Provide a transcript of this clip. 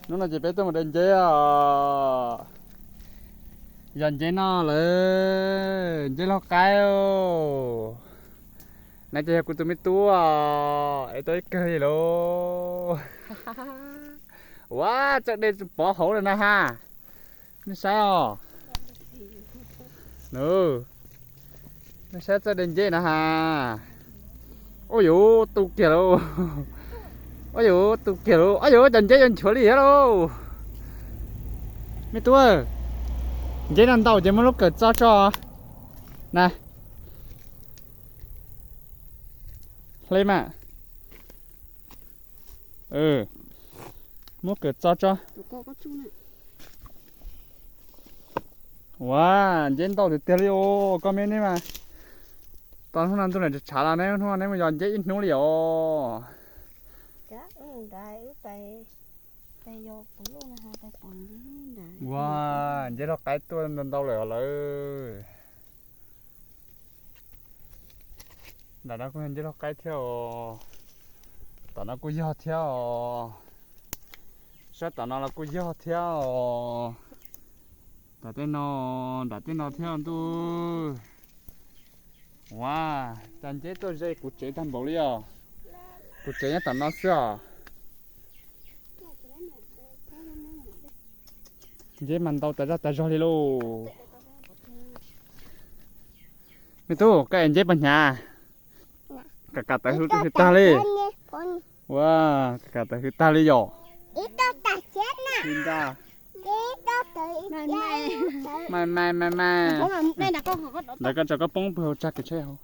Hnub no ces peb tuaj mus de nceb os. Yog nceb no lawm, nceb laug qaib. Nov ces yog kuv tus me tub os, es tuaj ib kawg li lauj. Ua, txawj de pov hauv lawm na ha. Nej saib os. Nej saib txawj de nceb na ha. Ua yuv, tu kiag lauj. Ua yuv, tu kiag lauj. Ua yuv, cov nceb yuav nchuav li thiab lauj. Me tub, nceb no ntau ces muab lub kawm txob tso na. Hle mas. Muab kawm txob tso. Ua, nceb ntau tiag tiag li os, koj me neb mas. Tau hnub no ntuj nws tshav los neb hnub no neb mus yos nceb ib hnub li os. Ua, nceb laug qaib tuaj ntau ntau lawm os lawm. Nram no kuj yog nceb laug qaib thiab os. Tom no kuj yog thiab os. Sab tom no los kuj yog thiab os. Tom tej no, nram tej no thiab ntuj. Ua, cas nceb tuaj ze kuv tsev tag npaum li os. Kuv tsev nyob tom no xwb os. Nceb mas ntau tas zog tas zog li lauj. Me tub, koj ev nceb puas hnyav? Kam kam tawv hwv tag li. Ua, kam kam tawv hwv tag li yom. Li ntag. Mai mai mai mai. Ntawd koj tso koj poob pw hauv tsag kev tsheb hauv.